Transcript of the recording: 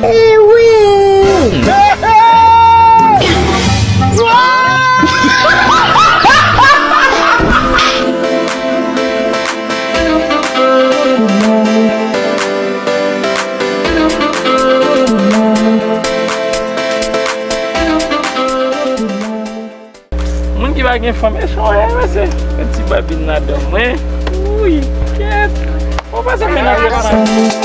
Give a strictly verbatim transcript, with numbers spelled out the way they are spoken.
Ewi! Moun ki pa gen fanm, e chonje, mesye. Yon ti babin ladan mwen. Wi, kèt. Ou pa sa fè nan tèt sa.